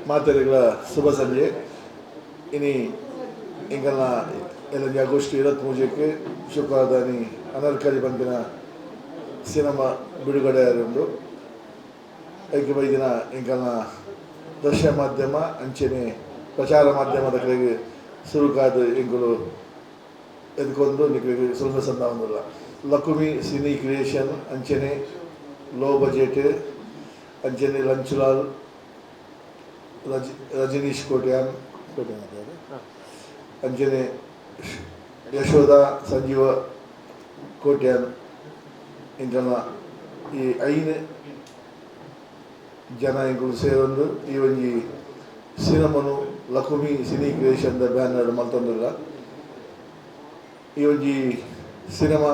ಮಾತೆರೆಗ್ಲ ಶುಭ ಸಂಜೆ. ಇನಿ ಎಂಕಲ್ನ ಎಲ್ಲೊಂಜಿ ಆಗಸ್ಟ್ 23ಕ್ಕೆ ಶುಕ್ರವಾರದಾನಿ ಅನರ್ಕಲಿ ಪನ್ಪಿನ ಸಿನಿಮಾ ಬಿಡುಗಡೆ ಆದುಂಡು. ಐಕ್ ಬೈದಿನ ಎಂಕಲ್ನ ದೃಶ್ಯ ಮಾಧ್ಯಮ ಅಂಚೆನೆ ಪ್ರಚಾರ ಮಾಧ್ಯಮದಕ್ಲೆಗ್ ಸುರುಕಾದ್ ಎಂಕುಲು ಎದ್ಕೊಂದು ನಿಕ್ಲೆಗ್ ಸೊಲ್ಮೆ ಸಂದಾವೊಂದುಲ್ಲ. ಲಕುಮಿ ಸಿನಿ ಕ್ರಿಯೇಷನ್ ಅಂಚೆನೆ ಲೋ ಬಜೆಟ್ ಅಂಚೆನೆ ಲಂಚುಲಾಲ್, ರಜನೀಶ್ ಕೋಟ್ಯಾನ್ ಕೋಟ್ಯಾನ್ ಅಂಚೆನೆ ಯಶೋಧ ಸಂಜೀವ ಕೋಟ್ಯಾನ್, ಎಂಕಲ್ನ ಈ ಐನ್ ಜನ ಎಂಕುಲು ಸೇರೊಂದು ಈ ಒಂಜಿ ಸಿನಿಮನು ಲಕುಮಿ ಸಿನಿ ಕ್ರಿಯೇಷನ್ ದ ಬ್ಯಾನರ್ ಮಲ್ತೊಂದುಲ್ಲ. ಈ ಒಂಜಿ ಸಿನಿಮಾ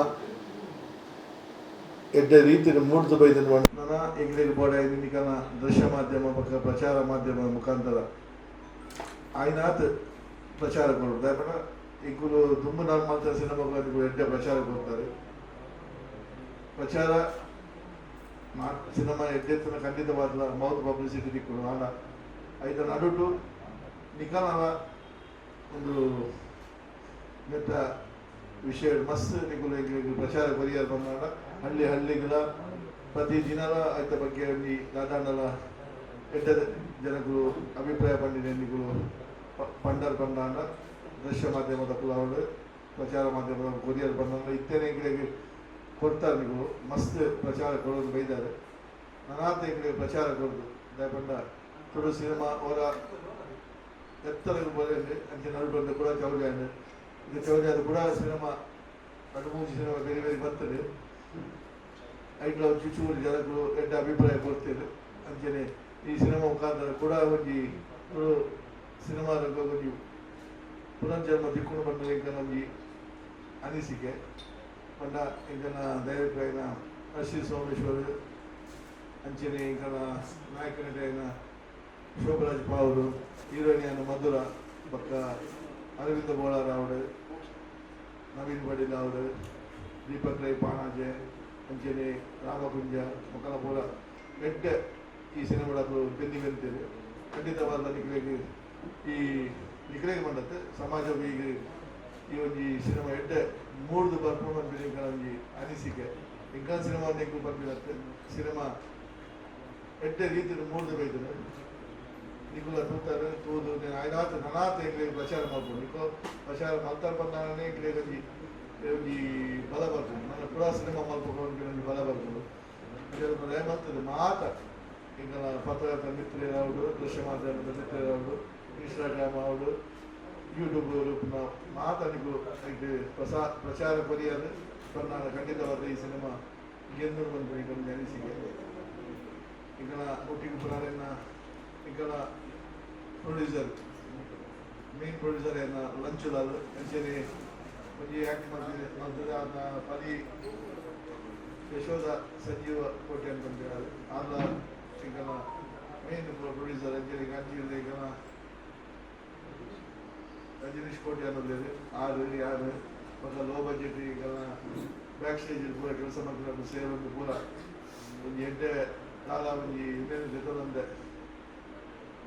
ಎಡ್ಡೆ ರೀತಿಡ್ ಮೂಡ್ದು ಬೈದಿನ. ನನ ಎಂಕ್ಲೆಗ್ ಬೋಡಾಯಿನ ನಿಕಲ್ನ ದೃಶ್ಯ ಮಾಧ್ಯಮ ಬೊಕ್ಕ ಪ್ರಚಾರ ಮಾಧ್ಯಮದ ಮುಖಾಂತರ ಆಯಿನಾತ್ ಪ್ರಚಾರ ಕೊರೊಡು. ದಾಯೆ ಪಂಡ ಎಂಕುಲು ದುಂಬು ನಾಲ್ ಮಲ್ತಿನ ಸಿನಿಮಾಗ್ ನಿಕುಲು ಎಡ್ಡೆ ಪ್ರಚಾರ ಕೊರ್ತಾರೆ. ಪ್ರಚಾರ ಸಿನಿಮಾ ಎಡ್ಡೆತ್ತಿನ ಖಂಡಿತವಾದ್ಲ ಮೌತ್ ಪಬ್ಲಿಸಿಟಿ ತಿಕ್ಕುಂಡು. ಆಂಡ ಐತ ನಡುಟು ನಿಕಲ್ನ ಒಂದು ನೆತ್ತ ವಿಷಯ ಮಸ್ತ್ ನಿಕುಲು ಎಂಕ್ಲೆಗ್ ಪ್ರಚಾರ ಕೊರಿಯರ್ ಪಂದಾಂಡ, ಹಳ್ಳಿ ಹಳ್ಳಿಗಳ ಪ್ರತಿ ದಿನಲ ಐತ ಬಗ್ಗೆ ಒಂಜಿ ದಾದಾಂಡಲ ಎಡ್ಡೆ ಜನಕುಲು ಅಭಿಪ್ರಾಯ ಪಂಡಿನ ನಿಕುಲು ಪಂಡರ್ ಪಂದಾಂಡ, ದೃಶ್ಯ ಮಾಧ್ಯಮದಕುಲು ಆವಡ್, ಪ್ರಚಾರ ಮಾಧ್ಯಮದ ಕೊರಿಯರ್ ಪಂದಾಂಡ, ಇತ್ತೆನೆ ಎಂಕ್ಲೆಗ್ ಕೊರ್ತಾರೆ. ನಿಕುಲು ಮಸ್ತ್ ಪ್ರಚಾರ ಕೊರೊಂದು ಬೈದಾರೆ. ನನಾತ್ ಎಂಕ್ಲೆಗ್ ಪ್ರಚಾರ ಕೊರ್ದು. ದಾಯೆ ಪಂಡ ತುಳು ಸಿನಿಮಾ ಅವರ ಎತ್ತರಗ್ ಬರೆಂಡ್. ಅಂಚೆ ನಡುಟು ಕೂಡ ಚೌಲಿ ಆಂಡ್. ಇದು ಚೌಲಿ ಅದು ಕೂಡ ಸಿನಿಮಾ ರಡ್ಡ್ ಮೂಜಿ ಸಿನಿಮಾ ಬೇರೆ ಬೇರೆ ಬರ್ತದೆ. ಐಟ್ಲ ಒಂಚೂರು ಚೂರು ಜನಕುಲು ಎಡ್ಡೆ ಅಭಿಪ್ರಾಯ ಕೊಡ್ತೇವೆ. ಅಂಚೆನೆ ಈ ಸಿನಿಮಾ ಮುಖಾಂತರ ಕೂಡ ಒಂಜಿ ತುಳು ಸಿನಿಮಾ ರಂಗಗ್ ಒಂಜಿ ಪುನರ್ಜನ್ಮ ತಿಕ್ಕುಂಡು ಪಂಡ ಎಂಕಲ್ನ ಒಂಜಿ ಅನಿಸಿಕೆ. ಪಂಡ ಎಂಕಲ್ನ ಡೈರೆಕ್ಟರ್ ಆಯಿನ ಅಶ್ವಿ ಸೋಮೇಶ್ವರ್, ಅಂಚೆನೆ ಎಂಕಲ್ನ ನಾಯಕ ನಟೆ ಆಯಿನ ಶೋಭರಾಜ್ ಪಾವೂರು, ಹೀರೋಯಿನ್ ಆಯಿನ ಮಧುರ, ಬೊಕ್ಕ ಅರವಿಂದ ಬೋಳಾರ್ ಆವಡ್, ನವೀನ್ ಪಡೀಲ್ ಆವಡ್, ದೀಪಕ್ ರೈ ಪಾಣಾಜೆ, ಅಂಚೆನೆ ರಾಮಕುಂಜ ಮೊಕಲ ಪೂರ ಎಡ್ಡೆ ಈ ಸಿನಿಮಾಡಕುಲು ಬೆನ್ನಿ ಬೆಂತೇವೆ. ಖಂಡಿತವಾದ ನಿಕ್ಲೆಗ್ ಈ ನಿಕ್ಲೆಗ್ ಪಂಡತ್ತೆ ಸಮಾಜಗ್ ಈಗ ಈ ಒಂಜಿ ಸಿನಿಮಾ ಎಡ್ಡೆ ಮೂಡ್ದು ಬರ್ಪುಂಡು ಪನ್ಪಿನ ಎಂಕಲ್ನ ಒಂಜಿ ಅನಿಸಿಕೆ. ಎಂಕಲ್ನ ಸಿನಿಮಾ ಎಂಕುಲು ಪನ್ಪಿನತ್ತೆ. ಸಿನಿಮಾ ಎಡ್ಡೆ ರೀತಿಡ್ ಮೂಡ್ದು ಬೈದ್ಂಡ್. ನಿಕುಲ ತೂತಾರೆ, ತೂದು ಆಯ್ನಾತ್ ನನಾತ್ ಎಂಕ್ಲೆಗ್ ಪ್ರಚಾರ ಮಲ್ಪೊಡು. ನಿಕುಲು ಪ್ರಚಾರ ಮಲ್ತಾರ ಪಂದಾನೆ ಎಂಕ್ಲೆಗ್ ಒಂಜಿ ಒಂಜಿ ಬಲ ಬರ್ಪುಂಡು. ನನ್ನ ಪೂರಾ ಸಿನಿಮಾ ಮಲ್ಪೊಡು ಪನ್ಪಿನ ಒಂಜಿ ಬಲ ಬರ್ಪುಂಡು. ದಯ ಮಲ್ತದೆ ಮಾತ ಎಂಕಲ್ನ ಪತ್ರಕರ್ತ ಮಿತ್ರರಾವಡು, ದೃಶ್ಯ ಮಾಧ್ಯಮದ ಮಿತ್ರರಾವಡು, ಇನ್ಸ್ಟಾಗ್ರಾಮ್ ಆವಡು, ಯೂಟ್ಯೂಬ್ ರೂಪನ ಮಾತ ನಿಕುಲು ಐಕ್ ಪ್ರಚಾರ ಕೊರಿಯರ್ ಪನ್ನಾನ ಖಂಡಿತವಾದ ಈ ಸಿನಿಮಾ ಗೆಂದು ಪನ್ಪಿನ ಒಂಜಿ ಅನಿಸಿಕೆ. ಎಂಕಲ್ನ ಒಟ್ಟಿಗೆ ಪುರಾರೆನ ಎಂಕಲ್ನ ಪ್ರೊಡ್ಯೂಸರ್, ಮೇನ್ ಪ್ರೊಡ್ಯೂಸರ್ ಏನ ಲಂಚುಲಾಲ್. ಅಂಚೆನೆ ಒಂಜಿ ಆ್ಯಕ್ಟ್ ಮಲ್ತಿದೆ ಮಲ್ತದೆ ಆತ ಪದಿ ಯಶೋಧ ಸಂಜೀವ ಕೋಟ್ಯಾನ್ ಪನ್ಪಿನಾರ್. ಆರ್ಲ ಎಂಕಲ್ನ ಮೇನ್ ಪ್ರೊಡ್ಯೂಸರ್. ಅಂಚೆನೆ ಗಾಂಧಿ ಎಂಕಲ್ನ ರಜನೀಶ್ ಕೋಟ್ಯಾನ್ ಉಲ್ಲೆರ್. ಆರು ಯಾರು ಬೊಕ್ಕ ಲೋ ಬಜೆಟ್ ಎಂಕಲ್ನ ಬ್ಯಾಕ್ ಸ್ಟೇಜ್ ಪೂರ ಕೆಲಸ ಮಲ್ತಿನಕುಲು ಸೇರೊಂದು ಪೂರ ಒಂಜಿ ಎಡ್ಡೆ ದಾದ ಒಂಜಿ ಉಂದೆನ್ ದೆತೊನಂದೆ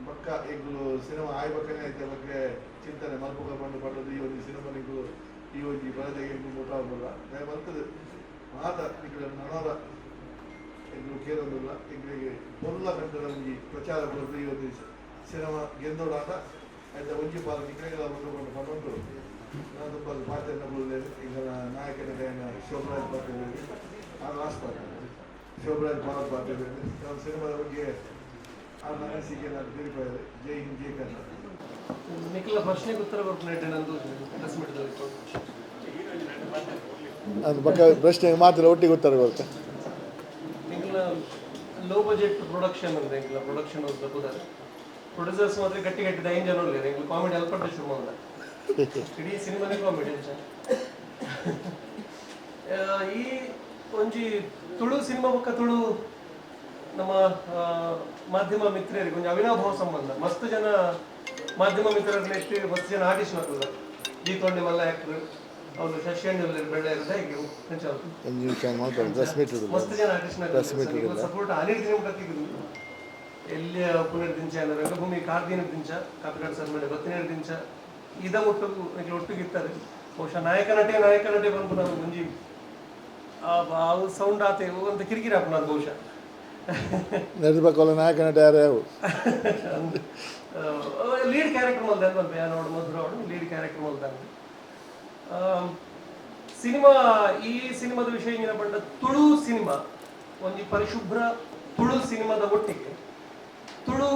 ಬೊಕ್ಕ ಎಂಕುಲು ಸಿನಿಮಾ ಆಯ್ ಬೊಕ್ಕನೆ ಐತ ಬಗ್ಗೆ ಚಿಂತನೆ ಮಲ್ಪುಗ ಪಂಡು ಪಂಡದು ಈ ಒಂಜಿ ಸಿನಿಮಾ ನಿಕುಲು ಈ ಒಂಜಿ ಪರದೆಗೆ ಎಂಕುಲು ಮುಟ್ಟಾವೊಂದುಲ್ಲ. ದಯ ಮಲ್ತದು ಮಾತ ನಿಕುಲು ನನೋರ ಎಂಕುಲು ಕೇರೊಂದುಲ್ಲ. ಎಂಕ್ಲೆಗ್ ಪೊಲ್ಲ ಗಂಟದ ಒಂಜಿ ಪ್ರಚಾರ ಕೊರ್ದು ಈ ಒಂಜಿ ಸಿನಿಮಾ ಗೆಂದೊಡಾಂಡ ಐತ ಒಂಜಿ ಪಾಲ್ ನಿಕ್ಲೆಗ್ಲ ಉಂಡು ಪಂಡು ಪಂಡೊಂದು ನಾನು ತುಂಬ ಪಾತೆರ್ನ ಬುಲ್ಲೇರು. ಎಂಕಲ್ನ ನಾಯಕ ನಟೆಯನ್ನ ಶೋಭರಾಜ್ ಪಾತೆರ್ಬೇಕು. ಆ ಲಾಸ್ಟ್ ಪಾತೆರ್ ಶೋಭರಾಜ್ ಪಾವರ್ ಪಾತೆರ್ಬೇಕು. ನಮ್ಮ ಸಿನಿಮಾದ ಬಗ್ಗೆ ಆ ಅನಿಸಿಕೆ ನಾನು ತಿಳಿಪಾದೆ. ಜೈ ಹಿಂದ್, ಜೈ ಕರ್ನಾಟಕ. ನಿಖಿಲ ಪ್ರಶ್ನೆಗೆ ಉತ್ತರ ಕೊಡ್ತೀನಿ ನಂದು ಪ್ರೆಸ್ ಮೀಟ್. ಅದು ಬೊಕ್ಕ ಪ್ರಶ್ನೆಗೆ ಮಾತ್ರ ಒಟ್ಟಿಗೆ ಉತ್ತರ ಕೊಡ್ತೆ. ಎಂಕ್ಲ ಲೋ ಬಜೆಟ್ ಪ್ರೊಡಕ್ಷನ್ ಅಂದ್ರೆ ಎಂಕ್ಲ ಪ್ರೊಡಕ್ಷನ್ ಹೌಸ್ ಪುದರ್. ಪ್ರೊಡ್ಯೂಸರ್ಸ್ ಮಾತ್ರ ಗಟ್ಟಿ ಗಟ್ಟಿ ಐನ್ ಜನ ಉಲ್ಲೆರ್. ಎಂಕ್ಲ ಕಾಮಿಡಿ ಅಲ್ಪಡ್ಡೆ ಶುರು ಮಲ್ದ. ಇಡೀ ಸಿನಿಮಾನೇ ಕಾಮಿಡಿ ಅಂಚ. ಈ ಒಂಜಿ ತುಳು ಸಿನಿಮಾ ಬೊಕ್ಕ ತುಳು ನಮ್ಮ ಮಾಧ್ಯಮ ಮಿತ್ರರಿಗೆ ಒಂಜಿ ಅವಿನಾಭಾವ ಸಂಬಂಧ. ಮಸ್ತ್ ಜನ ಮಾಧ್ಯಮ ಮಿತ್ರರನ್ನ ಇಟ್ಟು ಮಸ್ತ್ ಜನ ಆರ್ಟಿಸ್ಟ್ ನಕುಲ್ಲ ಜೀತೊಂಡೆ ಮಲ್ಲ ಆಕ್ಟರ್ ಅವರು, ಶಶಿ ಅಣ್ಣ ಬೆಳ್ಳೆ ಹೇಗೆ ಅಂಚ. ಒಂದು ನಿಮಿಷ ಮಾತಾಡು, ಪ್ರೆಸ್ ಮೀಟ್. ಮಸ್ತ್ ಜನ ಆರ್ಟಿಸ್ಟ್ Press meet ಇಲ್ಲ. ಸಪೋರ್ಟ್ ಆನಿಡ್ ದಿನ ಮುಟ್ಟ ತಿಕ್ಕುದು. ಎಲ್ಲಿಯ ಪುನರ್ದಿಂಚ ರಂಗಭೂಮಿ ಕಾರ್ದಿನ ದಿಂಚ ಕಾಪಿಕಾಡ್ ಸರ್ ಮೇಲೆ ಬತ್ತಿನೇರು ದಿಂಚ ಇದ ಮುಟ್ಟಗು ನಿಕ್ಲು ಒಟ್ಟಿಗೆ ಇತ್ತಾರೆ. ಬಹುಶಃ ನಾಯಕ ನಟೆ, ನಾಯಕ ನಟೆ ಬಂದು ನಾವು ಒಂಜಿ ಅವು ಸೌಂಡ್ ಆತೆ ಅಂತ ಕಿರಿಕಿರಿ ಆಪುನ ಬಹುಶಃ. ನೆಡ್ಬೇಕಲ್ಲ, ನಾಯಕ ನಟ ಯಾರು ಯಾವ? ಲೀಡ್ ಕ್ಯಾರೆಕ್ಟರ್ ಮಲ್ದಾನೆ ಮಲ್ಪೆ ನೋಡು, ಮಧುರ ಅವಳು ಲೀಡ್ ಕ್ಯಾರೆಕ್ಟರ್ ಮಲ್ದಾನೆ. ಸಿನಿಮಾ, ಈ ಸಿನಿಮಾದ ವಿಷಯ ಎಂಚಿನ ಪಂಡ, ತುಳು ಸಿನಿಮಾ ಒಂಜಿ ಪರಿಶುಭ್ರ ತುಳು ಸಿನಿಮಾದ ಒಟ್ಟಿಗೆ ತುಳು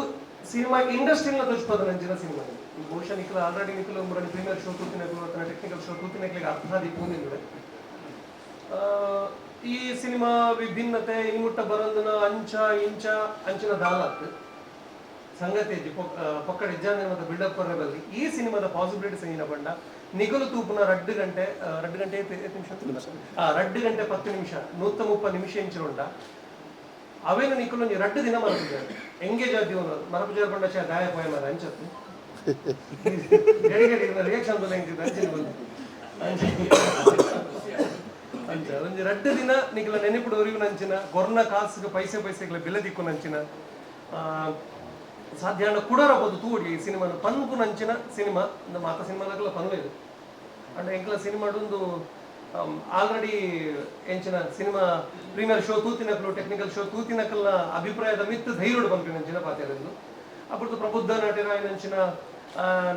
ಸಿನಿಮಾ ಇಂಡಸ್ಟ್ರಿನ ತೋಜ್ಪದ ನಂಚಿನ ಸಿನಿಮಾ ಇದು. ಬಹುಶಃ Nikhil already Nikhil Murali premiere show ತೂತಿನಕ್ಲು ಅಥವಾ ಟೆಕ್ನಿಕಲ್ ಶೋ ತೂತಿನಕ್ಲಿಗೆ ಅರ್ಥ ಆದಿಪ್ಪು. ಈ ಸಿನಿಮಾ ವಿಭಿನ್ನತೆ, ಇನ್ಮುಟ್ಟ ಬರಂದನ ಅಂಚ ಇಂಚ ಅಂಚಿನ ದಾಲತ್ ಸಂಗತಿ ಪೊಕ್ಕಡೆ ಇಜ್ಜಾಂದಿನ ಮತ್ತೆ ಬಿಲ್ಡಪ್ ಕೊರ್ರೆ. ಈ ಸಿನಿಮಾದ ಪಾಸಿಬಿಲಿಟೀಸ್ ಎಂಚಿನ ಪಂಡ, ನಿಗಲು ತೂಪುನ 2 ಗಂಟೆ, 2 ಗಂಟೆ ಏತ್ ನಿಮಿಷ? 2 ಗಂಟೆ 10 ನಿಮಿಷ, 130 ನಿಮಿಷ ಇಂಚಿನ ಉಂಡ. ಅವೇನು ನಿಕುಲು ಒಂಜಿ 2 ದಿನ ಮರಪುಜಾರ ಎಂಗೇಜ್ ಆದಿವನು ಮರಪುಜಾರ ಪಂಡ ಚಾ ದಾಯ ಪೋಯ ಮಾರ ಅಂಚತ್ತು ಗಡಿ ಗಡಿ ರಿಯಾಕ್ಷನ್ ಬಂದ ಎಂಚಿದ ಅಂಚಿನ ಬಂದು ಅಂಚ. ಒಂಜಿ 2 ದಿನ ನಿಕಲ ನೆನಪುಡು ಒರಿವು ನಂಚಿನ, ಕೊರ್ನ ಕಾಸುಗೆ ಪೈಸೆ ಪೈಸೆಗಳ ಬೆಲೆ ದಿಕ್ಕು ನಂಚಿನ, ಸಾಧ್ಯ ಆಂಡ ಕುಡರ ಪೋದು ತೂಡಿ ಈ ಸಿನಿಮಾನ ಪನ್ಪು ನಂಚಿನ ಸಿನಿಮಾ. ಮಾತ ಸಿನಿಮಾದಾಗಲ ಪನ್ವೇರು ಅಂಡ್ ಎಂಕ್ಲ ಸಿನಿಮಾಡೊಂದು ಆಲ್ರೆಡಿ ಎಂಚಿನ ಸಿನಿಮಾ ಪ್ರೀಮಿಯರ್ ಶೋ ತೂತಿನಕ್ಲು, ಟೆಕ್ನಿಕಲ್ ಶೋ ತೂತಿನಕಲ್ನ ಅಭಿಪ್ರಾಯದ ಮಿತ್ತು ಧೈರ್ಯಡು ಪನ್ಪಿನಂಚಿನ ಪಾತೆರಂದು. ಅಪುರ್ದು ಪ್ರಬುದ್ಧ ನಟರಾಯಿನಂಚಿನ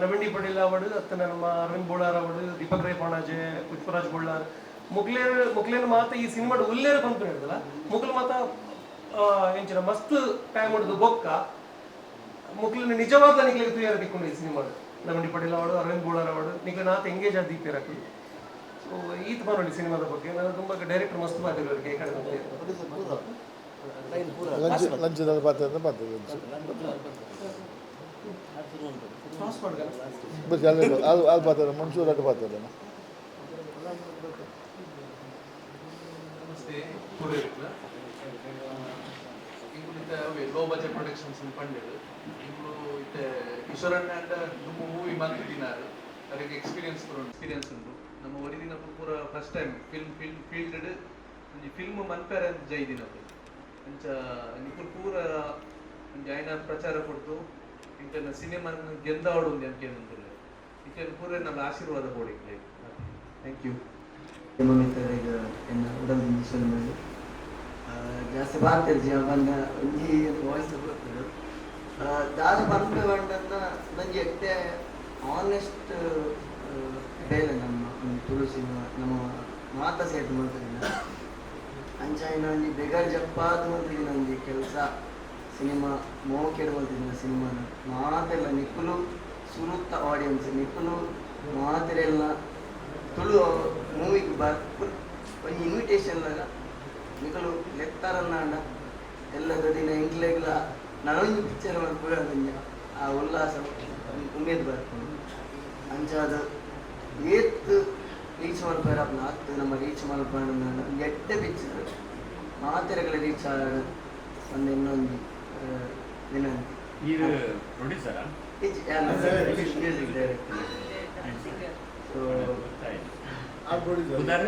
ನವೀನ್ ಡಿ ಪಡೀಲ್ ಅವಡು, ಅತ್ತ ನಮ್ಮ ಅರವಿಂದ್ ಬೋಳಾರ್ ಅವಡು, ದೀಪಕ್ ರೈ ಪಾಣಾಜೆ, ಪುಷ್ಪರಾಜ್ ಬೊಳ್ಳಾರ್ ಮುಕ್ಲೇರ್ ಮುಕ್ಲೇನ್ ಮಾತ ಈ ಸಿನಿಮಾಡ್ ಉಲ್ಲೇರ ಪನ್ಪಿನ ಹಿಡ್ದಲ್ಲ. ಮುಕ್ಲು ಮಾತ ಎಂಚಿನ ಮಸ್ತ್ ಟೈಮ್ ಹೊಡೆದು ಬೊಕ್ಕ ಮುಕ್ಲಿನ ನಿಜವಾದ ನಿಕ್ಲಿಗೆ ತೂಯರ ತಿಕ್ಕೊಂಡು ಈ ಸಿನಿಮಾಡ್ ನವೀನ್ ಡಿ ಪಟೇಲ್ ಅವಡು, ಅರವಿಂದ್ ಬೋಳಾರ್ ಅವಡು ನಿಕ್ಲೆ ನಾತ್ ಎಂಗೇಜ್ ಆದ ದೀಪಿರಕ್ಲು. ಸೊ ಈತ್ ಪನೊಲಿ ಸಿನಿಮಾದ ಬಗ್ಗೆ. ನಾನು ತುಂಬ ಡೈರೆಕ್ಟರ್ ಮಸ್ತ್ ಮಾತಾಡಿರೋರಿಗೆ ಈ ಕಡೆ. ಲಂಚ್ ಲಂಚದ ಪಾತ್ರ ಪಾತ್ರ ಲಂಚ್. ಬಸ್ ಅಲ್ಲಿ ಅದು ಅದು ಪಾತ್ರ ಮನ್ಸೂರ್ ಅಟ್ಟು ಪಾತ್ರ. ನಮಸ್ತೆ ಪೂರ್ವಿಕ್ಲ. ಇಂಕುಲು ಇತ್ತೆ ಅವೇ ಲೋ ಬಜೆಟ್ ಪ್ರೊಡಕ್ಷನ್ಸ್ ಪಂಡೆರ್. ಇಂಕುಲು ಇತ್ತೆ ಈಶ್ವರಣ್ಣ ಅಂಡ ದುಂಬು ಮೂವಿ ಮಂತ್ ದಿನಾರ್, ಅರೆಗ್ ಎಕ್ಸ್ಪೀರಿಯನ್ಸ್ ಪೂರ ಎಕ್ಸ್ಪೀರಿಯನ್ಸ್ ಉಂಡು. ನಮ್ಮ ಒರಿದಿನ ಪೂರ first time film film field ಒಂಜಿ ಫಿಲ್ಮ್ ಮನ್ಪೆರೆ ಅಂತ ಜೈದಿನಕು. ಅಂಚ ನಿಕುಲು ಪೂರ ಒಂಜಿ ಐನ ಪ್ರಚಾರ ಕೊಡ್ತು ಇಂಟರ್ನ ಸಿನಿಮಾನ್ ಗೆಂದಾವಡು ಒಂದು ಅಂತ ಏನಂತುಲ್ಲೆ. ಇಂಚ ಪೂರ ನಮ್ಮ ಆಶೀರ್ವಾದ ಬೋಡಿಕ್ಲೆ. Thank you. ಮಿತ್ರರಿಗೆ ಎನ್ನ ಉಡಲ್ ಸೊಲ್ಮೆಲು. ಜಾಸ್ತಿ ಪಾತೆರ್ಜಿ ಬಂದ ಒಂಜಿ ವಾಯ್ಸ್ ಬರ್ತದೆ. ದಾದ ಪನ್ಪೆ ಪಂಡನ್ನ, ಒಂಜಿ ಎಡ್ಡೆ ಆನೆಸ್ಟ್ ಬೇಲೆ ನಮ್ಮ ಒಂದು ತುಳು ಸಿನಿಮಾ ನಮ್ಮ ಮಾತ ಸೈಡ್ ಮಲ್ತದಿನ. ಅಂಚಾಯಿನ ಒಂಜಿ ಬೆಗರ್ ಜಪ್ಪಾದ್ ಮಲ್ತಿದಿನ ಒಂಜಿ ಕೆಲಸ ಸಿನಿಮಾ. ಮೋಕೆಡ್ ಮಲ್ತಿದಿನ ಸಿನಿಮಾನ ಮಾತೆಲ್ಲ ನಿಕ್ಕುಲು ಸುರುತ್ತ ಆಡಿಯನ್ಸ್ ನಿಕ್ಕುಲು ಮಾತೆರೆಲ್ಲ ತುಳು ಮೂವಿಗೆ ಬರ್ ಒಂಜಿ ಇನ್ವಿಟೇಷನ್ ನಿಕುಲು ಲೆತ್ತಾರನ್ನಾಂಡ ಎಲ್ಲ ದಿನ ಎಂಕ್ಲೆಗ್ಲ ನನೊಂಜಿ ಪಿಕ್ಚರ್ ಮಲ್ಪುವ ಒಂಜಿ ಆ ಉಲ್ಲಾಸ ಉಮೇದ್ ಬರ್ಪುಂಡು. ಅಂಚಾದ ಏತ್ ರೀಚ್ ಮಲ್ಪೆರ ಆತ್ ನಮ್ಮ ರೀಚ್ ಮಲ್ಪಂಡ ಒಂಜಿ ಎಡ್ಡೆ ಪಿಕ್ಚರ್ ಮಾತೆರೆಗಳ ರೀಚ್ ಆಡ್ ಒಂದು ಇನ್ನೊಂದು ವಿನಂತಿ. ಇದು ಪ್ರೊಡ್ಯೂಸರಾ? Music director. So ಉದಾರ?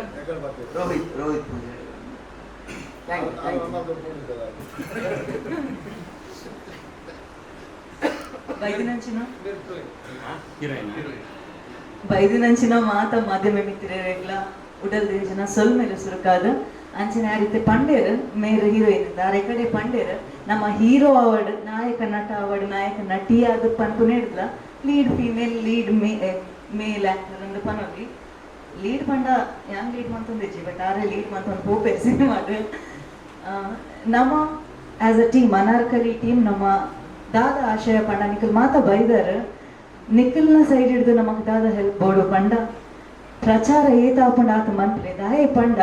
Rohit, Rohit Poojary. Thank you, thank you. ಬೈದಿನಂಚಿನ ಹೀರೋಯಿನ್. ಬೈದಿನಂಚಿನ ಮಾತ ಮಾಧ್ಯಮ ಮಿತ್ರರೆಗ್ಲ ಉಡಲ್ ದಿಂಚಿನ ಸೊಲ್ಮೆಲು ಸುರುಕಾದ. ಅಂಚಿನ ರೀತಿ ಪಂಡೇರ್ ಮೇರ್ ಹೀರೋಯಿನ್ ದಾರೆ ಕಡೆ ಪಂಡೇರ್. ನಮ್ಮ ಹೀರೋ ಅವಾರ್ಡ್, ನಾಯಕ ನಟ ಅವಾರ್ಡ್, ನಾಯಕ ನಟಿಯಾದ ಪನ್ಪುನ ಹಿಡ್ದ್ಲ lead female, lead male actor ಅಂದ್ ಪನೊಲಿ. ಲೀಡ್ ಪಂಡ ಯಾನ್ ಲೀಡ್ ಮಂತೊಂದಿಜ್ಜಿ, ಬಟ್ ಆರೆ ಲೀಡ್ ಮಂತೊಂದು ಪೋಪೆರ್ ಸಿನಿಮಾಡ್. ನಮ್ಮ as a team, Anarkali team, ನಮ್ಮ ದಾದ ಆಶಯ ಪಂಡ, ನಿಖಲ್ ಮಾತ ಬೈದರ್, ನಿಖಲ್ನ ಸೈಡ್ ಹಿಡಿದು ನಮಗ್ ದಾದ ಹೆಲ್ಪ್ ಬೋಡು ಪಂಡ, ಪ್ರಚಾರ ಏತಾಪಂಡ ಆತ ಮನ್ಪ್ಲೆ. ದಾಯೆ ಪಂಡ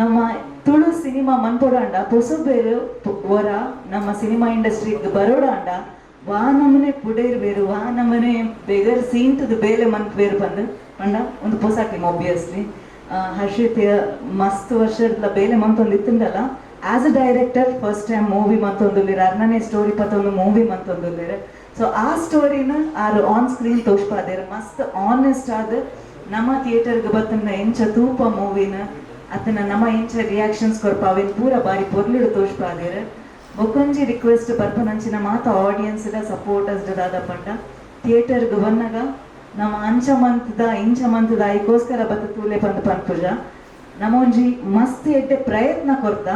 ನಮ್ಮ ತುಳು ಸಿನಿಮಾ ಮನ್ಪೊಡಾಂಡ, ಪೊಸಬೇರು ವರ ನಮ್ಮ ಸಿನಿಮಾ ಇಂಡಸ್ಟ್ರಿಗೆ ಬರೋಡಾಂಡ, ವಾ ನಮನೆ ಪುಡೇರ್ ಬೇರು, ವಾ ನಮನೆ ಬೆಗರ್ ಸೀಂತದ ಬೇಲೆ ಮನ್ಪೇರು ಬಂದು ಪಂಡ ಒಂದು ಪೊಸ ಟೀಮ್. ಒಬ್ವಿಯಸ್ಲಿ ಹರ್ಷಿತ್ ಮಸ್ತ್ ವರ್ಷದ ಬೇಲೆ ಮಂತೊಂದು ಇತ್ತಂಡಲ್ಲ. As a director first time movie ಮಂತೊಂದುಲ್ಲೇರು. ಅರ್ನನೇ ಸ್ಟೋರಿ ಪತ್ತೊಂದು ಮೂವಿ ಮಂತೊಂದುಲ್ಲೇರು. ಸೊ ಆ ಸ್ಟೋರಿನ ಆರು ಆನ್ ಸ್ಕ್ರೀನ್ ತೋಷ್ಪಾದೇರು. ಮಸ್ತ್ ಆನೆಸ್ಟ್ ಆದ ನಮ್ಮ ಥಿಯೇಟರ್ಗೆ ಬತ್ತನ್ನ ಎಂಚ ತೂಪ ಮೂವಿನ, ಅತನ ನಮ್ಮ ಎಂಚ ರಿಯಾಕ್ಷನ್ಸ್ ಕೊರ್ಪ, ಅವೇನ್ ಪೂರ ಬಾರಿ ಪೊರ್ಲುಡು ತೋಷ್ಪಾದೇರು. ಬೊಕೊಂಜಿ ರಿಕ್ವೆಸ್ಟ್ ಬರ್ಪನಂಚಿನ ಮಾತ ಆಡಿಯನ್ಸ್ ಸಪೋರ್ಟರ್ಸ್ ದಾದ ಪಂಡ ಥಿಯೇಟರ್ಗ್ ಬನ್ನಗ ನಮ್ಮ ಅಂಚ ಮಂತ್ದ ಇಂಚ ಮಂತ್ದ ಐಕೋಸ್ಕರ ಬತ್ತ ತೂಲೆ ಪಂದ್ ಪನ್ಪುಜ. ನಮ್ಮ ಒಂಜಿ ಮಸ್ತ್ ಎಡ್ಡೆ ಪ್ರಯತ್ನ ಕೊರ್ತ,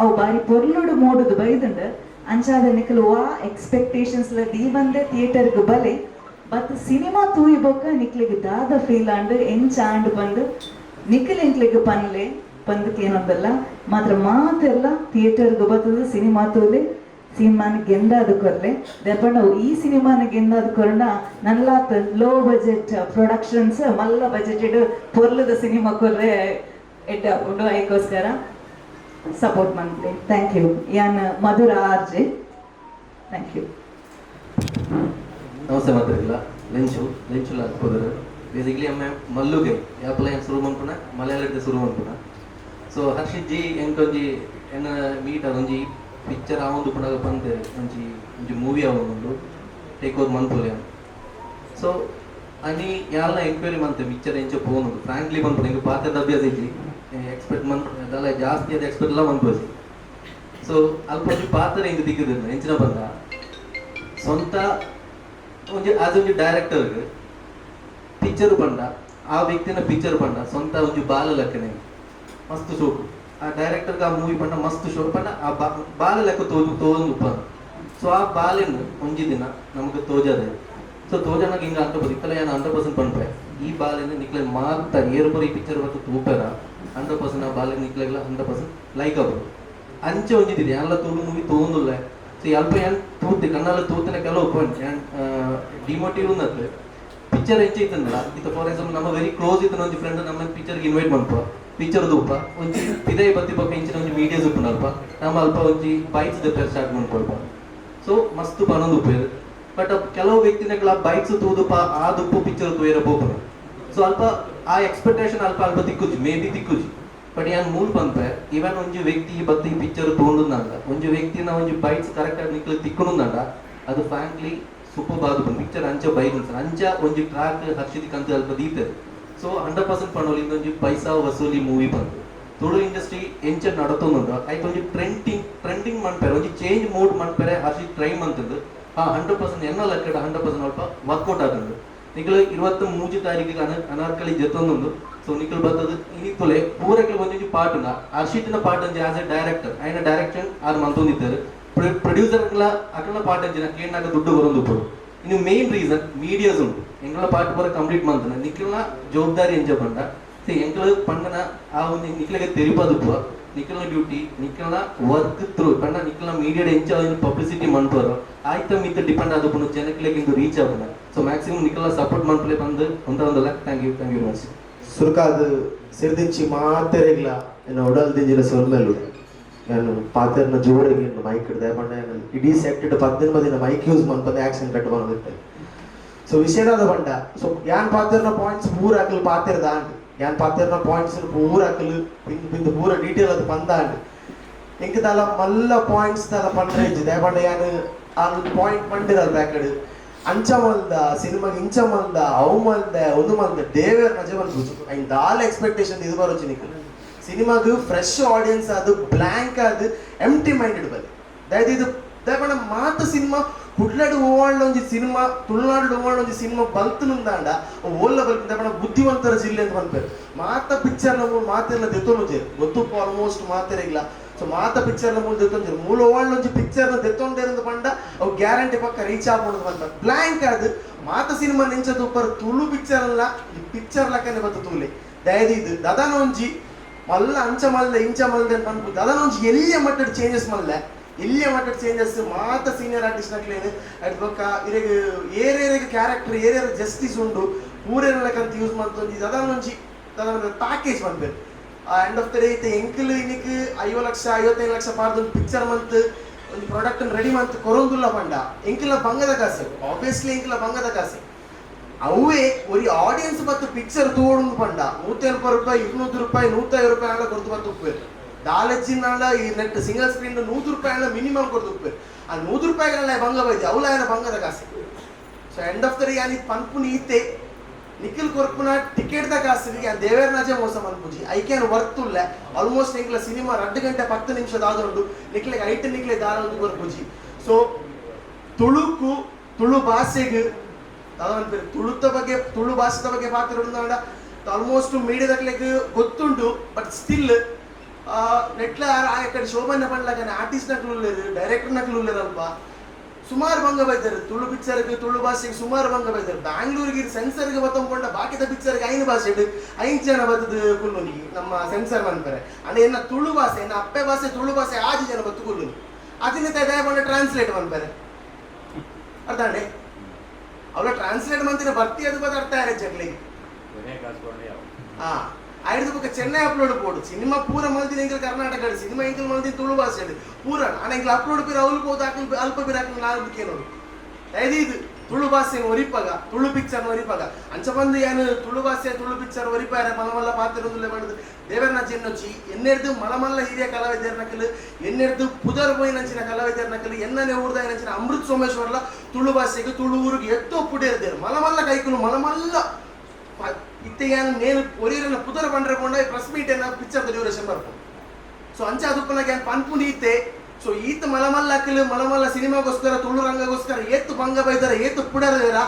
ಅವು ಬಾರಿ ಪೊರ್ಲುಡು ಮೂಡುದು ಬೈದುಂಡು. ಅಂಚಾದ ನಿಕಲು ವಾ ಎಕ್ಸ್ಪೆಕ್ಟೇಷನ್ಸ್ ದೀವಂದೆ ಥಿಯೇಟರ್ಗ್ ಬಲೆ. ಬತ್ ಸಿನಿಮಾ ತೂಯಿ ಬೊಕ್ಕ ನಿಕ್ಲೆಗ್ ದಾದ ಫೀಲ್ ಆಂಡ್, ಎಂಚ ಆಂಡ್ ಬಂದು ನಿಖಲ್ ಎಂಕ್ಲೆಗ್ ಪನ್ಲೆ ಪಂದ್ ಕೇನೊಂದಲ್ಲ. ಮಾತ್ರ ಮಾತೆಲ್ಲ ಥಿಯೇಟರ್ಗ್ ಬತ್ತದು ಸಿನಿಮಾ ತೂಲೆ, ಸಿನಿಮಾನ ಗೆಂದಾದ ಕೊರ್ಲೆ. ದೆಪಂಡ ಈ ಸಿನಿಮಾನ ಗೆಂದಾದ ಕೊರ್ಂಡ ನಲ್ಲಾತ್ ಲೋ ಬಜೆಟ್ ಪ್ರೊಡಕ್ಷನ್ಸ್ ಮಲ್ಲ ಬಜೆಟೆಡ್ ಪೊರ್ಲದ ಸಿನಿಮಾ ಕೊರ್ರೆ ಎಡ್ಡೆ ಉಂಡು. ಐಕೋಸ್ಕರ ಸಪೋರ್ಟ್ ಮನ್ಪುಲೆ. Thank you. ಯಾನ್ ಮಧುರ ಆರ್ಜೆ. Thank you. ನಮಸ್ತೆ ಮಾತ್ರಿಲ್ಲ. ಲೆಂಚು ಲೆಂಚುಲ ಪುದರ್. ಬೇಸಿಕಲಿ ಅಮ್ಮೆ ಮಲ್ಲುಗೆ ಯಾಪಲ ಏನು ಶುರು ಮನ್ಪುನ ಮಲಯಾಳದ ಶುರು ಮನ್ಪುನ. ಸೊ ಹರ್ಷಿತ್ ಜಿ ಎಂಕೊಂಜಿ ಎನ್ನ ಮೀಟ್ ಒಂಜಿ ಪಿಕ್ಚರ್ ಆವೊಂದು ಪುನಗ ಪಂತೆ ಒಂಜಿ ಒಂಜಿ ಮೂವಿ ಆವೊಂದುಂಡು, ಟೇಕ್ ಓವರ್ ಮನ್ಪುಲೆ. ಸೊ ಅನಿ ಯಾಲ್ನ ಎಂಕ್ವೈರಿ ಮಂತೆ ಪಿಕ್ಚರ್ ಎಂಚ ಪೋನುಂಡು. ಫ್ರಾಂಕ್ಲಿ ಪನ್ಪುನ, ಎಂಕ್ ಪಾತೆರದ ಅಭ್ಯಾಸ ಇಜ್ಜಿ, ಎಕ್ಸ್ಪೆಕ್ಟ್ ಮನ್ ದಾಲ ಜಾಸ್ತಿ ಅದು ಎಕ್ಸ್ಪೆಕ್ಟ್ ಎಲ್ಲ ಮನ್ಪೋಜಿ. ಸೊ ಅಲ್ಪ ಒಂಜಿ ಪಾತ್ರ ಎಂಕ್ ತಿಕ್ಕುದಿಲ್ಲ. ಎಂಚಿನ ಪಂಡ ಸ್ವಂತ ಒಂಜಿ ಆಸ್ ಒಂಜಿ ಡೈರೆಕ್ಟರ್ಗ್ ಪಿಕ್ಚರ್ ಪಂಡ, ಆ ವ್ಯಕ್ತಿನ ಪಿಕ್ಚರ್ ಪಂಡ ಸ್ವಂತ ಒಂಜಿ ಬಾಲ ಲೆಕ್ಕನೆ ಮಸ್ತ್ ಶೋಕು. ಆ ಡೈರೆಕ್ಟರ್ಗೆ ಆ ಮೂವಿ ಪಂಡ ಮಸ್ತ್ ಶೋಕು. ಪಂಡ ಆ ಬಾಲ ಲೆಕ್ಕ ತೋಜು ತೋಜೊಂದು. ಸೊ ಆ ಬಾಲೆನ್ ಒಂಜಿ ದಿನ ನಮಗೆ ತೋಜದೆ. ಸೊ ತೋಜನಾಗ ಹಿಂಗ 100% ಇತ್ತಲ್ಲ, ಏನು 100% ಪನ್ಪೆ, ಈ ಬಾಲೆನ್ ನಿಕ್ಲೆ ಮಾತ ಏರು ಈ ಪಿಕ್ಚರ್ ಬತ್ತು ತೂಪೆರ 100% ಆ ಬಾಲೆ ನಿಕ್ಲೆಗ್ಲ 100% ಲೈಕ್ ಆಪುಂಡು. ಅಂಚೆ ಒಂಜಿ ಯಾನ್ಲ ತುಳು ಮೂವಿ ತೋಂದುಲ್ಲ. ಸೊ ಅಲ್ಪ ಏನ್ ತೂತೆ ಕಣ್ಣಲ್ಲ ತೂತನೆ ಕೆಲವು ಪಾಯಿಂಟ್ ಯಾನ್ ಡಿಮೋಟಿವ್ ಉನ್ನತ್ ಪಿಕ್ಚರ್ ಎಂಚ ಇತ್ತಂದಲ್ಲ ಇತ್ತ. ಫಾರ್ ಎಕ್ಸಾಂಪಲ್, ನಮ್ಮ ವೆರಿ ಕ್ಲೋಸ್ ಇತ್ತನ ಒಂಜಿ ಫ್ರೆಂಡ್ ನಮ್ಮ ಪಿಕ್ಚರ್ಗೆ ಇನ್ವೈಟ್ ಮನ್ಪ, ಪಿಕ್ಚರ್ ದೂಪ ಒಂಜಿ ಪಿದೈ ಬತ್ತಿ ಬೊಕ್ಕ ಇಂಚಿನ ಒಂಜಿ ಮೀಡಿಯಾಸ್ ಉಪ್ಪುಂಡು ಅಲ್ಪ ನಮ್ಮ ಅಲ್ಪ ಒಂಜಿ ಬೈಟ್ಸ್ ದೆಪ್ಪೆರೆ ಸ್ಟಾರ್ಟ್ ಮನ್ಪಲ್ಪ. ಸೊ ಮಸ್ತ್ ಪನೊಂದು ಉಪ್ಪೇರು. ಬಟ್ ಕೆಲವು ವ್ಯಕ್ತಿನಗಳ ಬೈಟ್ಸ್ ತೂದುಪ ಆ ದುಪ್ಪು ಪಿಕ್ಚರ್ ತೂಯರ ಪೋಪುನ. ಸೊ ಅಲ್ಪ ಆ ಎಕ್ಸ್ಪೆಕ್ಟೇಷನ್ ಅಲ್ಪ ಅಲ್ಪ ತಿಕ್ಕುಜಿ, ಮೇ ಬಿ ತಿಕ್ಕುಜಿ. ಬಟ್ ಯಾನ್ ಮೂಲ್ ಪನ್ಪೆ, ಇವನ್ ಒಂಜಿ ವ್ಯಕ್ತಿ ಬತ್ತಿ ಪಿಕ್ಚರ್ ತೋಂಡುಂದಾಂಡ, ಒಂಜಿ ವ್ಯಕ್ತಿನ ಒಂಜಿ ಬೈಟ್ಸ್ ಕರೆಕ್ಟ್ ಆಗಿ ನಿಕ್ಲೆ ತಿಕ್ಕುನುಂದಾಂಡ, ಅದು ಫ್ರಾಂಕ್ಲಿ ಸೂಪರ್ ಬಾದು ಪಿಕ್ಚರ್ ಅಂಚ ಬೈದು ಸರ್. ಅಂಚ ಒಂಜಿ ಟ್ರಾಕ್ ಹರ್ಷಿತ್ ಕಂತ ಅಲ್ಪ ದೀತೆರ್. ಸೊ 100% ಪನೊಲಿ, ಇಂದೊಂಜಿ ಪೈಸಾ ವಸೂಲಿ ಮೂವಿ ಬಂತು. ತುಳು ಇಂಡಸ್ಟ್ರಿ ಎಂಚ ನಡತೊಂದುಂಡು, ಐತ ಒಂಜಿ ಟ್ರೆಂಡಿಂಗ್ ಟ್ರೆಂಡಿಂಗ್ ಮನ್ಪೆರೆ, ಒಂಜಿ ಚೇಂಜ್ ಮೂಡ್ ಮನ್ಪೆರೆ ಹರ್ಷಿತ್ ಟ್ರೈ ಮಂತುಂಡು. ಆ 100% ಎನ್ನ ಲೆಕ್ಕಡ್ 100% ಅಲ್ಪ ವರ್ಕೌಟ್ ಆತುಂಡು. ನಿಕುಲು 23 ತಾರೀಕಿಗೆ ಅನಾರ್ಕಲಿ ಜೆತ್ತೊಂದುಂಡು. ಸೊ ನಿಕುಲು ಬತ್ತದು ಇನಿ ತುಲೆ ಪೂರಕ್ಲೆ. ಒಂಜೊಂಜಿ ಪಾರ್ಟ್ ಉಂಡು ಹರ್ಷಿತ್ನ ಪಾರ್ಟ್ ಒಂಜಿ ಆಸ್ ಎ ಡೈರೆಕ್ಟರ್ ಆಯ್ನ ಡೈರೆಕ್ಷನ್ ಆರ್ ಮಂತೊಂದಿತ್ತೆರ್. ಪ್ರೊಡ್ಯೂಸರ್ಗಳ ಅಕಲ್ನ ಪಾರ್ಟ್ ಅಂಚಿನ ಕೇಂದ್ರ ದುಡ್ಡು ಬರೊಂದು ಉಪ್ಪುಡು. ಇನ್ನು ಮೇನ್ ರೀಸನ್ ಮೀಡಿಯಾಸ್ ಉಂಟು. ಎಂಕಲ್ನ ಪಾರ್ಟ್ ಪೂರ ಕಂಪ್ಲೀಟ್ ಮಂತನ ನಿಖಲ್ನ ಜವಾಬ್ದಾರಿ ಎಂಚ ಪಂಡ, ಸಿ ಎಂಕಲ್ ಪಂಡನ ಆ ಒಂದು ನಿಕ್ಲೆಗೆ ತೆರಿಪದುಪ್ಪು. ನಿಖಲ್ನ ಡ್ಯೂಟಿ, ನಿಖಲ್ನ ವರ್ಕ್ ಥ್ರೂ ಪಂಡ ನಿಖಲ್ನ ಮೀಡಿಯಾಡ್ ಎಂಚ ಪಬ್ಲಿಸಿಟಿ ಮನ್ಪರು, ಆಯ್ತ ಮಿತ್ತ ಡಿಪೆಂಡ್ ಆದಪುಂಡು ಜನಕ್ಲೆಗ್ ಇಂದು ರೀಚ್ ಆಪುನ. ಸೊ ಮ್ಯಾಕ್ಸಿಮಮ್ ನಿಖಲ್ನ ಸಪೋರ್ಟ್ ಮನ್ಪುಲೆ ಬಂದು ಒಂದಲ್ಲ. Thank you, thank you very much. ಸುರ್ಕಾದ್ ಸಿರ್ದಿಂಚಿ ಮಾತೆರೆಗ್ಲ ಎನ್ನ ಉಡಲ್ ದಿಂಜಿನ ಸೊಲ್ಮೆಲು. ನಾನು ಪಾತೆರ್ನ ಜೋಡಿಗೆ ಮೈಕ್ ಹಿಡ್ದೆ ಪಂಡ ಇಡೀ ಸೆಟ್ 15 ದಿನ ಮೈಕ್ ಯೂಸ್ ಮನ್ಪಂದೆ ಆಕ್ಷನ್ ಕಟ್ ಬಂದಿತ್ತೆ. ಸೊ ವಿಷಯದಾದ ಪಂಡ, ಸೊ ಯಾನ್ ಪಾತೆರ್ನ ಪಾಯಿಂಟ್ಸ್ ಪೂರ ಅಕಲ್ ಪಾತೆರ್ದ ಆಂಡ್, ಯಾನ್ ಪಾತೆರ್ನ ಪಾಯಿಂಟ್ಸ್ ಪೂರ ಅಕಲ್ ಪಿಂದ್ ಪಿಂದ್ ಪೂರ ಡೀಟೇಲ್ ಅದು ಪಂದಾಂಡ್. ಎಂಕ್ ದಾಲ ಮಲ್ಲ ಪಾಯಿಂಟ್ಸ್ ದಾಲ ಪಂಡ್ರೆ ಇಜ್ಜಿ. ಪಂಡ ಯಾನ್ ಆ ಪಾಯಿಂಟ್ ಪಂಡಿರಲ್ ಬ್ಯಾಕಡ್ ಅಂಚ ಮಲ್ದ, ಸಿನಿಮಾಗ್ ಇಂಚ ಮಲ್ದ, ಅವು ಮಲ್ದೆ, ಒಂದು ಮಲ್ದ, ದೇವೆರ್ ನಜ ಮನ್ಪುಜಿ. ಐನ್ ದಾಲ ಎಕ್ಸ್ಪೆಕ್ಟೇಷನ್ ಇದು ಬರೋಚಿ. ನಿಕ್ಲು ಸಿನಿಮಾಗ್ ಫ್ರೆಶ್ ಆಡಿಯನ್ಸ್ ಅದು ಬ್ಲ್ಯಾಂಕ್ ಅದು ಎಂಟಿ ಮೈಂಡೆಡ್ ಬಲ್ಲಿ. ದಯದಿದು ದಯಪಂಡ ಮಾತ ಸಿನಿಮಾ ಕುಡ್ಲಡ್ ಓವಾಂಡ ಒಂಜಿ ಸಿನಿಮಾ, ತುಳುನಾಡು ಓವಾಂಡ ಒಂಜಿ ಸಿನಿಮಾ ಬಲ್ತುನುಂದಾಂಡ ಓಲ್ಲ ಬಲ್ತು. ದಯಪಂಡ ಬುದ್ಧಿವಂತರ ಜಿಲ್ಲೆ ಅಂತ ಪನ್ಪೇರು. ಮಾತ ಪಿಕ್ಚರ್ನ ಮೂಲ ಮಾತೆಲ್ಲ ದೆತ್ತೊಂದು ಗೊತ್ತುಪ್ಪ ಆಲ್ಮೋಸ್ಟ್ ಮಾತೆರೆಗ್ಲ. ಸೊ ಮಾತ ಪಿಕ್ಚರ್ನ ಮೂಲ ದೆತ್ತೊಂಜೇರು. ಮೂಲ ಓವಾಂಡ ಒಂಜಿ ಪಿಕ್ಚರ್ನ ದೆತ್ತೊಂಡೇರಂದು ಪಂಡ ಅವು ಗ್ಯಾರಂಟಿ ಪಕ್ಕ ರೀಚ್ ಆಪುಂಡು ಪಂಡ. ಬ್ಲ್ಯಾಂಕ್ ಅದು ಮಾತ ಸಿನಿಮಾ ನೆಂಚ ತೂಪರ್, ತುಳು ಪಿಕ್ಚರ್ ಅಲ್ಲ, ಈ ಪಿಕ್ಚರ್ ಲಕ್ಕನೆ ಬತ್ತು ತೂಲೆ. ದಯದೀದು ದದನ ಒಂಜಿ ಮಲ್ಲ ಅಂಚ ಮಲ್ದೆ ಇಂಚ ಮಲ್ದೆ ಅಂತ ಪನ್ಪು. ದದನ ಒಂಜಿ ಎಲ್ಲಿಯ ಮಟ್ಟದ ಚೇಂಜಸ್ ಮಲ್ಲೆ, ಎಲ್ಲಿಯ ಮಟ್ಟದ ಚೇಂಜಸ್. ಮಾತ ಸೀನಿಯರ್ ಆರ್ಟಿಸ್ಟ್ ನಕ್ಲೇನು ಅದ್ ಬೊಕ್ಕ ಇರೆಗ್ ಏರೇರೆಗ್ ಕ್ಯಾರೆಕ್ಟರ್ ಏರೇರ ಜಸ್ಟಿಸ್ ಉಂಡು ಪೂರೇರ ಕಂತ ಯೂಸ್ ಮಂತೊಂಜಿ ದದನ ಒಂಜಿ ದದನ ಪ್ಯಾಕೇಜ್ ಪನ್ಪೇರು. ಎಂಡ್ ಆಫ್ the day ಇತ್ತೆ ಎಂಕಲ್ ಇನಿಕ್ 50 ಲಕ್ಷ 55 ಲಕ್ಷ ಪಾರ್ದು ಒಂದು ಪಿಕ್ಚರ್ ಮಂತ್ ಒಂದು ಪ್ರಾಡಕ್ಟ್ ರೆಡಿ ಮಂತ್ ಕೊರೊಂದುಲ್ಲ ಪಂಡ ಎಂಕಲ್ನ ಬಂಗದ ಕಾಸು, ಆಬ್ವಿಯಸ್ಲಿ ಎಂಕಲ್ನ ಬಂಗದ ಕಾಸು. ಅವೇ ಒರಿ ಆಡಿಯನ್ಸ್ ಮತ್ತು ಪಿಕ್ಚರ್ ತೋಡುಂದು ಪಂಡ 180 ರೂಪಾಯಿ, 200 ರೂಪಾಯಿ, 150 ರೂಪಾಯಿ ಆಂಡ ಕೊರ್ದು ಬತ್ತು ಉಪ್ಪೇರು. ದಾಲೆಜ್ಜಿನಾಂಡ ಈ ನೆಟ್ ಸಿಂಗಲ್ ಸ್ಕ್ರೀನ್ 100 ರೂಪಾಯಿ ಆಂಡ ಮಿನಿಮಮ್ ಕೊರ್ದು ಉಪ್ಪೇರು. ಆ 100 ರೂಪಾಯಿಗಳ ಬಂಗ ಬೈದಿ ಅವಲ ಏನ ಬಂಗದ ಕಾಸು. So end of the day ಯಾನಿ ಪನ್ಪುನಿ ಈತೆ. Nikhil ಕೊರ್ಪುನ ಟಿಕೆಟ್ ದ ಕಾಸಿಗೆ ದೇವೇರ್ನಾಜೆ ಮೋಸ ಮನ್ಪುಜಿ ಐಕೇನು ವರ್ತುಲ್ಲ. ಆಲ್ಮೋಸ್ಟ್ ಎಂಕ್ಲ ಸಿನಿಮಾ 2 ಗಂಟೆ 10 ನಿಮಿಷ ದಾದುಂಡು. ನಿಕ್ಲೆಗ್ ಐಟ್ ನಿಕ್ಲೆ ದಾಲ ಒಂದು ಕೊರ್ಪುಜಿ. ಸೊ ತುಳುಕು, ತುಳು ಭಾಷೆಗ್ ದಾದ ಪನ್ಪೆರ್, ತುಳುತ ಬಗ್ಗೆ, ತುಳು ಭಾಷೆದ ಬಗ್ಗೆ ಪಾತೆರೊಡು. ಆಲ್ಮೋಸ್ಟ್ ಮೀಡಿಯಾದಕ್ಲೆಗ್ ಗೊತ್ತುಂಡು. ಬಟ್ ಸ್ಟಿಲ್ ನೆಟ್ಲ ಆ ಕಡೆ ಶೋಭನ್ನ ಪಂಡ್ಲಗನೆ ಆರ್ಟಿಸ್ಟ್ ನಕ್ಲು ಉಲ್ಲೆರ್, ಡೈರೆಕ್ಟರ್ ನಕ್ಲು ಉಲ್ಲೆರ್. ಅಲ್ಪ ಸುಮಾರು ಭಂಗ ಬೈದಾರೆ ತುಳು ಪಿಕ್ಚರ್ಗೆ, ತುಳು ಭಾಷೆಗೆ ಸುಮಾರು ಭಂಗ ಬೈದಾರೆ. ಬ್ಯಾಂಗ್ಳೂರಿಗೆ ಸೆನ್ಸರ್ಗೆ ಬತ್ತೊಂಕೊಂಡ ಬಾಕಿದ ಪಿಕ್ಚರ್ಗೆ ಐನು ಭಾಷೆಡ್ ಐನ್ ಜನ ಬತ್ತದ ಕುಲ್ಲುನಿ ನಮ್ಮ ಸೆನ್ಸರ್ ಮನ್ಪರೆ. ಅಂಡ ಎನ್ನ ತುಳು ಭಾಷೆ, ಎನ್ನ ಅಪ್ಪೆ ಭಾಷೆ ತುಳು ಭಾಷೆ, ಆಜಿ ಜನ ಬತ್ತು ಕುಲ್ಲುನಿ. ಅದನ್ನ ದಯ ಟ್ರಾನ್ಸ್ಲೇಟ್ ಮನ್ಪರೆ. ಅರ್ಥ ಅಂಡೆ ಅವಳ ಟ್ರಾನ್ಸ್ಲೇಟ್ ಮಂತಿನ ಬರ್ತಿ ಅದು ಬದ ಅರ್ಥ ಆರೆ ಜಗ್ಲಿಗೆ. ಒರೇ ಕಾಸು ಯಾವ. ಹಾ, ಆಯ್ದು ಬೊಕ್ಕ ಚೆನ್ನೈ ಅಪ್ಲೋಡ್ ಪೋಡು. ಸಿನಿಮಾ ಪೂರ ಮಲ್ದಿನ ಎಂಕಲ್ ಕರ್ನಾಟಕ, ಸಿನಿಮಾ ಎಂಕಲ್ ಮಲ್ದಿನ ತುಳು ಭಾಷೆ ಪೂರ. ಆನ ಎಂಕಲ್ ಅಪ್ಲೋಡ್ ಪೀರ ಅವ್ಲು ಪೋದು ಅಕಲ್ ಅಲ್ಪ ಪೀರ ಅಕಲ್ ನಾಲ್ಕು ಕೇನೋಡು. ದಯದೀದು ತುಳು ಭಾಷೆ ಒರಿಪಗ, ತುಳು ಪಿಕ್ಚರ್ ಒರಿಪಗ. ಅಂಚ ಬಂದು ಏನು ತುಳು ಭಾಷೆ, ತುಳು ಪಿಕ್ಚರ್ ಒರಿಪಾರ ಮಲಮಲ್ಲ ಪಾತ್ರೊಂದುಲ್ಲೆ ಪಂಡುದು ದೇವರನ ಚೆನ್ನೊಚ್ಚಿ. ಎನ್ನೆರ್ದು ಮಲಮಲ್ಲ ಹಿರಿಯ ಕಲಾವಿದರ ನಕಲು, ಎನ್ನೆರ್ದು ಪುದರ್ ಪೋಯಿನಂಚಿನ ಕಲಾವಿದರ ನಕಲು, ಎನ್ನನೆ ಊರ್ದಾಯಿನಂಚಿನ ಅಮೃತ್ ಸೋಮೇಶ್ವರ್ಲ ತುಳು ಭಾಷೆಗೆ, ತುಳು ಊರಿಗೆ ಎತ್ತೋ ಪುಡಿಯರ್ದೇರು. ಮಲಮಲ್ಲ ಕೈಕುಲು ಮಲಮಲ್ಲ ಇತ್ತೆ ಯಾನ್ ನೇನು ಒರಿಯರನ್ನ ಪುದರ್ ಪಂಡ್ರೆ ಪಂಡ ಪ್ರೆಸ್ ಮೀಟ್ ಏನ ಪಿಕ್ಚರ್ ಡ್ಯೂರೇಷನ್ ಬರ್ಪು. ಸೊ ಅಂಚ ಅದಕ್ಕನಾಗ ಯಾನ್ ಪನ್ಪುಂಡು ಈತೆ. ಸೊ ಈತ ಮಲಮಲ್ಲ ಅಕ್ಕಲು ಮಲಮಲ್ಲ ಸಿನಿಮಾಗೋಸ್ಕರ, ತುಳು ರಂಗಗೋಸ್ಕರ ಏತು ಭಂಗ ಬೈದಾರ, ಏತು ಪುಡರ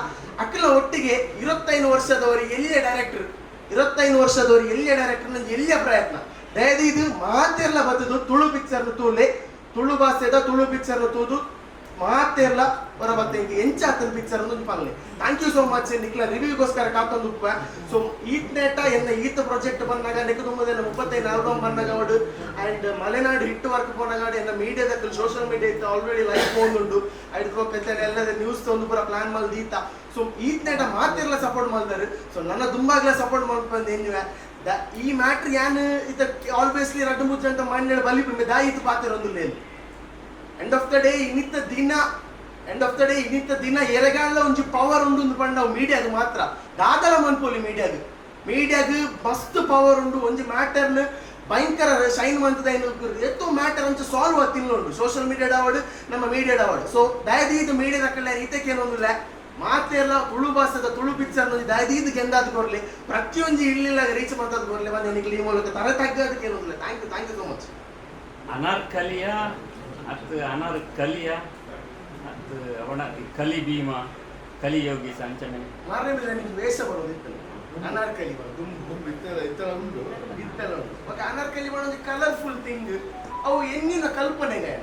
ಅಕ್ಕಲ ಒಟ್ಟಿಗೆ 25 ವರ್ಷದವರು ಎಲ್ಲಿಯ ಡೈರೆಕ್ಟರ್, 25 ವರ್ಷದವರು ಎಲ್ಲಿಯ ಡೈರೆಕ್ಟರ್, ಎಲ್ಲಿಯ ಪ್ರಯತ್ನ. ದಯದೀದು ಮಾತೆರ್ಲ ಬತ್ತದು ತುಳು ಪಿಕ್ಚರ್ ತೂಲೆ. ತುಳು ಭಾಷೆದ ತುಳು ಪಿಕ್ಚರ್ ತೂದು ಮಾತೆರ್ಲ ಹೊರ ಬತ್ತೆ ಇಂಕ ಎಂಚ ಆತನ ಪಿಕ್ಚರ್ ಒಂದು ಪನ್ಲೆ. Thank you so much. ನಿಕ್ಲ ರಿವ್ಯೂಗೋಸ್ಕರ ಕಾತೊಂದು ಉಪ್ಪ. ಸೊ ಈತ್ ನೇಟ ಎನ್ನ ಈತ ಪ್ರಾಜೆಕ್ಟ್ ಬಂದಾಗ ನೆಕ್ ತುಂಬದ 35 ಆಲ್ಬಮ್ ಬಂದಾಗ ಅವಡು ಅಂಡ್ ಮಲೆನಾಡು ಹಿಟ್ ವರ್ಕ್ ಪೋನಾಗ ಎನ್ನ ಮೀಡಿಯಾದ ಸೋಷಿಯಲ್ ಮೀಡಿಯಾ ಇತ್ತು ಆಲ್ರೆಡಿ ಲೈಫ್ ಪೋಂದುಂಡು. ಐದು ಎಲ್ಲ ನ್ಯೂಸ್ ಒಂದು ಪೂರ ಪ್ಲಾನ್ ಮಲ್ದು ಈತ. ಸೊ ಈತ್ ನೇಟ ಮಾತೆರ್ಲ ಸಪೋರ್ಟ್ ಮಲ್ದಾರೆ. ಸೊ ನನ್ನ ದುಂಬಾಗ್ಲ ಸಪೋರ್ಟ್ ಮಲ್ಪಂದು ಎನ್ನುವೆ. ಈ ಮ್ಯಾಟ್ರ್ ಯಾನ್ ಇತ ಆಲ್ವೇಸ್ಲಿ ರಡ್ಡು ಮುಚ್ಚ ಅಂತ ಮಾನ್ಯ ಬಲಿಪು ದಾ ಈತ ಪಾತಿರೊಂದು. ಎಂಡ್ ಆಫ್ the day ಇನ್ನಿತ್ತ ದಿನ, ಎಂಡ್ ಆಫ್ the day ಇನ್ನಿತ್ತ ದಿನ ಎರೆಗಾಲ ಒಂಜಿ ಪವರ್ ಉಂಡು ಪಂಡ ಮೀಡಿಯಾಗ ಮಾತ್ರ. ದಾದಲ ಮನ್ಪೊಲಿ ಮೀಡಿಯಾಗ. ಮೀಡಿಯಾಗ ಮಸ್ತ್ ಪವರ್ ಉಂಡು. ಒಂಜಿ ಮ್ಯಾಟರ್ನ ಭಯಂಕರ ಶೈನ್ ಮಂತದ ಎತ್ತೋ ಮ್ಯಾಟರ್ ಅಂಚ ಸಾಲ್ವ್ ತಿನ್ನುಂಡು. ಸೋಷಿಯಲ್ ಮೀಡಿಯಾ ಡಾವಡ್, ನಮ್ಮ ಮೀಡಿಯಾ ಡಾವಡ್. ಸೊ ದಯದೀದು ಮೀಡಿಯಾ ದಕ್ಕಲ್ಲ ಈತಕ್ಕೆ ಏನೊಂದಿಲ್ಲ. ಮಾತೆಲ್ಲ ತುಳು ಭಾಷೆದ ತುಳು ಪಿಕ್ಚರ್ ದಯದೀದು ಗೆಂದಾದ ಕೊರ್ಲಿ, ಪ್ರತಿಯೊಂಜಿ ಇಲ್ಲಿಲ್ಲ ರೀಚ್ ಮಂತದ ಕೊರ್ಲಿ ಬಂದು ನಿಕ್ಲಿ ಈ ಮೂಲಕ ತರೆ ತಗ್ಗದಕ್ಕೆ ಏನೊಂದಿಲ್ಲ. Thank you, thank you so much. ಅನಾರ್ಕಲಿಯ ಅತ್ ಅನಾರ್ಕಲಿಯ ಅತ್ ಅವನ ಕಲಿ ಭೀಮ, ಕಲಿಯೋಗಿ ಸಂಚನೆ. ಮಾರನೇ ಮೇಲೆ ನಿಮ್ಗೆ ವೇಷ ಬರೋದಿತ್ತು ಅನಾರ್ಕಲಿ ಬರೋದು. ದುಂಬು ಇತ್ತೆಲ್ಲ ಇತ್ತೆಲ್ಲ ಉಂಟು. ಇತ್ತೆಲ್ಲ ಉಂಟು. ಓಕೆ, ಅನಾರ್ಕಲಿ ಒಂದು ಕಲರ್ಫುಲ್ ಥಿಂಗ್. ಅವು ಎನ್ನಿನ ಕಲ್ಪನೆಗೆ,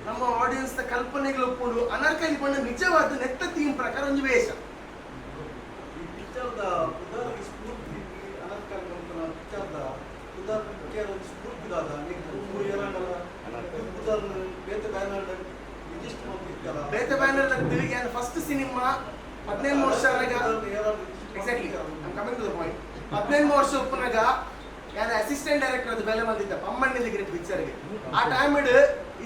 ನಮ್ಮ ಆಡಿಯನ್ಸ್ ಕಲ್ಪನೆಗಳು ಒಪ್ಪುಂಡು. ಅನಾರ್ಕಲಿ ಬಣ್ಣ ನಿಜವಾದ ನೆತ್ತ ಥೀಮ್ ಪ್ರಕಾರ ಒಂದು ವೇಷ. ಈ ಪಿಕ್ಚರ್ದ ಪುದರ್ ಸ್ಫೂರ್ತಿ, ಅನರ್ಕಲಿ ಪನ್ಪುನ ಪಿಕ್ಚರ್ದ ಪುದರ್ ಒಂದು ಸ್ಫೂರ್ತಿ ದಾದ? ನಿಕ್ ಏರಾಂಡಲ ಪುದರ್ ಬೇತೆ ಬ್ಯಾನರ್ ರಿಜಿಸ್ಟರ್ ಮಲ್ತಿತ್ತಲ್ಲ? ಬೇತೆ ಬ್ಯಾನರ್ ಫಸ್ಟ್ ಸಿನಿಮಾ 18 ವರ್ಷ. Exactly, I'm coming to the point. 18 ವರ್ಷ ಉಪ್ಪನಾಗ ನಾನು ಅಸಿಸ್ಟೆಂಟ್ ಡೈರೆಕ್ಟರ್ ಅದು ಬೆಲೆ ಮಲ್ದಿದ್ದೆ ಪಮ್ಮಣ್ಣಿ the great ಪಿಕ್ಚರ್ಗೆ. ಆ ಟೈಮ್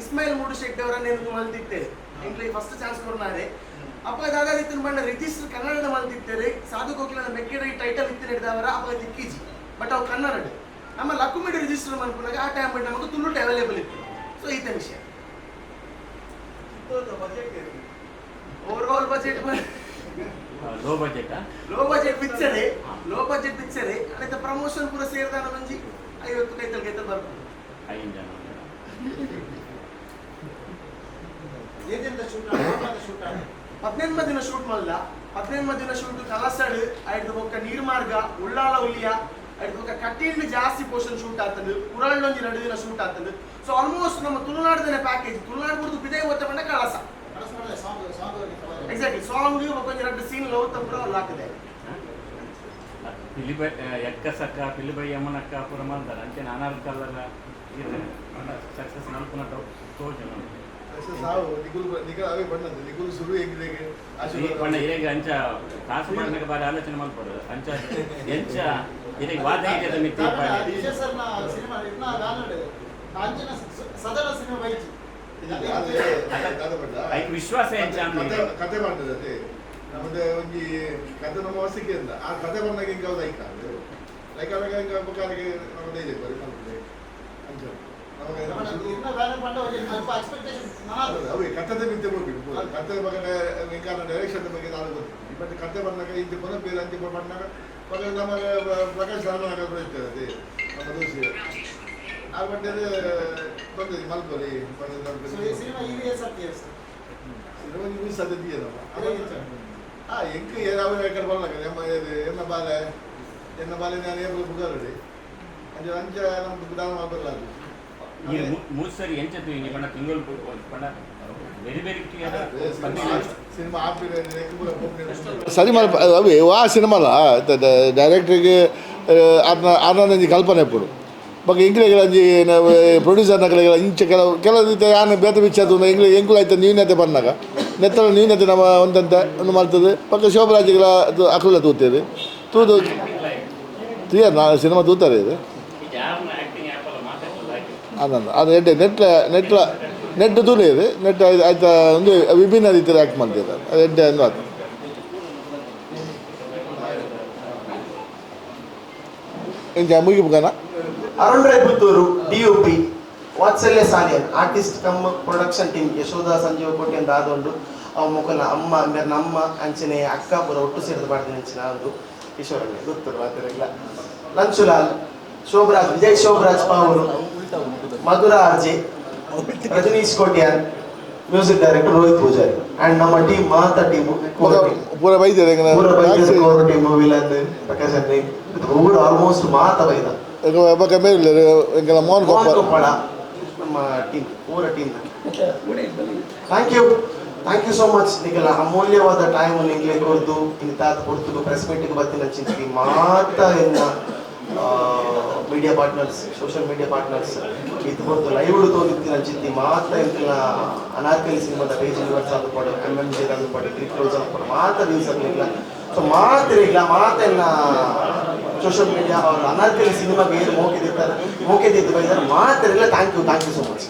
ಇಸ್ಮಾಯಿಲ್ ಮೂಡು ಶೆಟ್ಟಿ ಅವರನ್ನ ನೆನಪು ಮಲ್ತಿತ್ತೇವೆ. ಎಂಕ್ಲೆ ಫಸ್ಟ್ ಚಾನ್ಸ್ ಕೊಡ್ನಾರೆ. ಅಪ್ಪ ದಾದಾದಿತ್ತಿನ ಬಣ್ಣ ರಿಜಿಸ್ಟರ್ ಕನ್ನಡದ ಮಲ್ತಿತ್ತೇವೆ. ಸಾಧು ಕೋಕಿಲನ ಮೆಕ್ಕೆಡ ಟೈಟಲ್ ಇತ್ತು ಹಿಡಿದವರ ಅಪ್ಪ ತಿಕ್ಕಿಜಿ. ಬಟ್ ಅವು ಕನ್ನಡ ನಮ್ಮ ಲಕ್ಕುಮಿಡಿ ರಿಜಿಸ್ಟರ್ ಮನ್ಪುನಾಗ ಆ ಟೈಮ್ ನಮಗೆ ತುಳುಟು ಅವೈಲೇಬಲ್ ಇತ್ತು. ಸೊ ಈತ ವಿಷಯ. ಚಿತ್ರದ budget? Over all budget low ಬಜೆಟಾ? Low budget picture, low budget picture. ಅದಕ್ಕೆ ಪ್ರಮೋಷನ್ ಪೂರ ಸೇರಿದಾನ ಒಂಜಿ 50 ಕೈತಲ್ ಕೈತಲ್ ಬರ್ಬೋದು. ಐದು ಜನ. ಏದೆಂತ ಶೂಟ್ ಶೂಟ್? 18 ದಿನ ಶೂಟ್ ಮಲ್ಲ. 18 ದಿನ ಶೂಟ್ ಕಲಸಡ್, ಐದು ಬೊಕ್ಕ ನೀರ್ಮಾರ್ಗ, ಉಳ್ಳಾಲ ಉಲಿಯ, ಐದು ಬೊಕ್ಕ ಕಟೀಲ್ ಜಾಸ್ತಿ ಪೋರ್ಷನ್ ಶೂಟ್ ಆಗ್ತದೆ. ಕುರಾಳ್ ಒಂಜಿ 2 ದಿನ ಶೂಟ್ ಆಗ್ತದೆ. ಸೊ ಆಲ್ಮೋಸ್ಟ್ ನಮ್ಮ ತುಳುನಾಡದನೆ ಪ್ಯಾಕೇಜ್. ತುಳುನಾಡು ಬುಡ್ದು ಬಿದೆ ಒತ್ತ ಬಂಡ ಕಳಸ. Song song. ಎಕ್ಸಾಕ್ಟ್ಲಿ, ಸಾಂಗ್ ಒಂಜಿ ಎರಡು ಸೀನ್ ಲವ್ ತಪ್ಪು ಅಲ್ಲಿ ಹಾಕಿದೆ. ಪಿಲಿಬೈ ಎಕ್ಕ ಸಕ್ಕ ಪಿಲಿಬೈ ಯಮನಕ್ಕ ಪೂರ ಮಲ್ದಾರ. ಅಂಚೆನೆ ಅನಾರ್ಕಲ್ಲ ಸಕ್ಸಸ್ ಮಲ್ಪುನ ತೋಜು. ಸಾವು ನಿಗುಲ್ ನಿಗಲ್ ಅವೇ ಬಣ್ಣದ್ದು ನಿಗುಲ್ ಸುರು ಹೆಂಗಿದೆ? ಈ ಪಂಡ ಇರೆಗ್ ಅಂಚ ಕಾಸು ಮಾಡ್ಲಿಕ್ಕೆ ಬಾರಿ ಆಲೋಚನೆ ಮಲ್ಪಡು. ಅಂಚ ಎಂಚ ಇರೆಗ್ ವಾದ ಇದೆ ಮಿತ್ತಿ ಪಾಡಿ. ವಿಜಯ್ ಸರ್ನ ಸಿನಿಮಾ ಇರ್ನ ಬ್ಯಾನರ್ಡ್ ಅಂಚಿನ ಸದನ ಸಿನಿಮಾ ಬೈಚಿ. ಐಕ್ ವಿಶ್ವಾಸ ಎಂಚ ಕತೆ ಅಂದ್ರೆ ಕತೆ ಮಾಡ್ತದೆ ಅದೇ ನಮ್ಮದು ಒಂಜಿ ಕತೆ ನಮ್ಮ ವಸಿಕೆ ಅಂತ. ಆ ಕತೆ ಬಂದಾಗ ಹಿಂಗೆ ಅವ್ರು ಲೈಕ್ ಆಗ ಲೈಕ್ ಆದಾಗ ಹಿಂಗೆ ಬೊಕ್ಕಾರಿಗೆ ನಮ್ಮ ಧೈರ್ಯ ಬರಿ ಮಲ್ಪುಲೆ ಅಂಚ. ಇನ್ನ ಬ್ಯಾನರ್ ಪಂಡ ಅಲ್ಪ ಎಕ್ಸ್ಪೆಕ್ಟೇಷನ್ ನಾನಾದ್ರು. ಅವೇ ಕಥೆದ ಮಿತ್ತೆ ಹೋಗ್ಬೇಕು. ಕಥೆ ಬಗ್ಗೆ, ಇಂಕಾನ ಡೈರೆಕ್ಷನ್ ಬಗ್ಗೆ ನಾನು ಗೊತ್ತು. ಮತ್ತೆ ಕತೆ ಬಂದಾಗ ಇಂಚೆ ಕೊನೆ ಪೇರು ಅಂಚೆ ಬಂದಾಗ ಮಗ ನಮಗೆ ಪ್ರಕಾಶ್ ರಾಮನಾಗ ಇರ್ತದೆ, ಅದೇ ನಮ್ಮ ದೋಷಿ. ಆ ಬಂದರೆ ಬಂದದ್ದು ಮಲ್ಪರಿ. ಸೊ ಈ ಸಿನಿಮಾ ಈ ಸತ್ಯ ಸರ್. ಸಿನಿಮಾ ನೀವು ಸದ್ಯ ನಮ್ಮ ಆ ಎಂಕ್ ಯಾವ ಕಡೆ ಬರಲಾಗ ಎಮ್ಮ ಎನ್ನ ಬಾಲೆ ಎನ್ನ ಬಾಲೆ ನಾನು ಏಳು ಬುಗಾರಡಿ ಅಂಚೆ ಅಂಚೆ ನಮ್ದು ದಾನ ಬರಲಾಗ. ಈ ಮೂರು ಸರಿ ಎಂಚ ತೂಯಿನಿ ಪಂಡ ತಿಂಗಳು ಪಂಡ ವೆರಿ ವೆರಿ ಸಿನಿಮಾ ಸರಿ ಮಲ್ಪ ಅವೆ ವಾ ಸಿನಿಮಾಲ ಡೈರೆಕ್ಟ್ರಿಗೆ ಆರ್ನ ಆರ್ನಂಜಿ ಕಲ್ಪನೆ ಇಪ್ಪುಡು ಬೊಕ್ಕ ಎಂಕ್ಲೆಗ್ ಅಂಜಿ ಪ್ರೊಡ್ಯೂಸರ್ ನಕಲೆಗ್ ಇಂಚ ಕೆಲವು ಕೆಲವು ರೀತಿ ಯಾನ್ ಬೇತೆ ಪಿಕ್ಚರ್ ತೂಂಡ ಎಂಕ್ಲೆ ಎಂಕುಲು ಐತ ನ್ಯೂನತೆ ಪನ್ನಗ ನೆತ್ತಲ ನ್ಯೂನತೆ ನಮ್ಮ ಒಂದಂತ ಒಂದು ಮಲ್ತದೆ. ಬೊಕ್ಕ ಶೋಭರಾಜಿಗಳ ಅಕುಲ ತೂತೇವೆ ತೂದು ತೂಯ ನಾ ಸಿನಿಮಾ ತೂತಾರೆ ಇದು. ಆಕ್ಟಿಂಗ್ ಆ್ಯಪಲ್ಲ ಮಾತಾಡಲ್ಲ. ಆನಂದ ಅದು ಎಡ್ಡೆ ನೆಟ್ಲ ನೆಟ್ಲ ನೆಟ್ ತೂಲೆ ಇದೆ ನೆಟ್ ಆಯ್ತಾ ಒಂದು ವಿಭಿನ್ನ ರೀತಿಯಲ್ಲಿ ಆ್ಯಕ್ಟ್ ಮಾಡ್ತಿದ್ದಾರೆ, ಅದು ಎಡ್ಡೆ ಒಂದು ಆತು. ಇಂಚ ಮುಗಿಪುಗನ. Arun Rai Puttur, DOP, Vatsalya Salian, artist cum production team, Yashoda Sanjeeva Kote ಅಂತ ಆದೊಂಡು ಅವ ಮುಖನ ಅಮ್ಮ ಮೇರೆ ನಮ್ಮ ಅಂಚನೆ ಅಕ್ಕ ಪೂರ ಒಟ್ಟು ಸೇರಿದ ಪಾಡ್ದಿನ ಅಂಚಿನ ಒಂದು ಕಿಶೋರಣ್ಣ ಗೊತ್ತರು ಮಾತಿರಲ್ಲ. Lanchulal, Shobharaj, Vijay Shobharaj Pavoor, Madhura RJ, Rajneesh Kotian, music director Rohit Poojari and ನಮ್ಮ ಟೀಮ್ ಮಾತಾ ಟೀಮ್. ಪೂರ ಬೈದೇರೆ. ಪೂರ ಬೈದರು ಕೋರ್ ಟೀಮ್, ವಿಲನ್ ಪ್ರಕಾಶ್ ಅಣ್ಣೆ ಪೂರ ಆಲ್ಮೋಸ್ಟ್ ಮಾತ ಬೈದ. ಬೊಕ್ಕ ಮೇಲ್ ಎಂಕಲ ಮೋಹನ್ ಮೋಹನ್ ಕೊಪ್ಪ. ಕೊಪ್ಪಳ ನಮ್ಮ ಟೀಮ್ ಪೂರ team. Thank you, thank you so much. ನಿಗಲ ಅಮೂಲ್ಯವಾದ ಟೈಮ್ ನಿಂಗ್ಲೆ ಕೊರ್ದು ಇಂತಾತ್ ಪೊರ್ತುಗು ಪ್ರೆಸ್ ಮೀಟಿಗೆ ಬತ್ತಿನ ಚಿಂತಿ ಮಾತ ಎನ್ನ media partners, social media partners, ಇದು ಹೊರತು ಲೈವ್ ತೋದಿತ್ತಿನ ಚಿಂತಿ ಮಾತ ಎಂಕಲ್ನ ಅನಾರ್ಕಲಿ ಸಿನಿಮಾದ ಪೇಜ್ ಯೂನಿವರ್ಸ್ ಆದುಪಾಡು, ಎಂ ಎಂ ಜೆ ಆದುಪಾಡು, ಕ್ರಿಕ್ ರೋಸ್ ಆದುಪಾಡು ಮಾತ ವ್ಯೂಸ್ ಆಗಲಿಲ್ಲ. ಸೊ ಮಾತಿರಲಿಲ್ಲ ಮಾತ ಎನ್ನ ಸೋಷಿಯಲ್ ಮೀಡಿಯಾ ಅವ್ರ ಅನಾರ್ಕಲಿ ಸಿನಿಮಾಗೆ ಏನು ಮೋಕೆದಿರ್ತಾರೆ ಮೋಕೆದಿದ್ದು ಬೈದಾರೆ ಮಾತಿರಲಿಲ್ಲ. Thank you, thank you so much.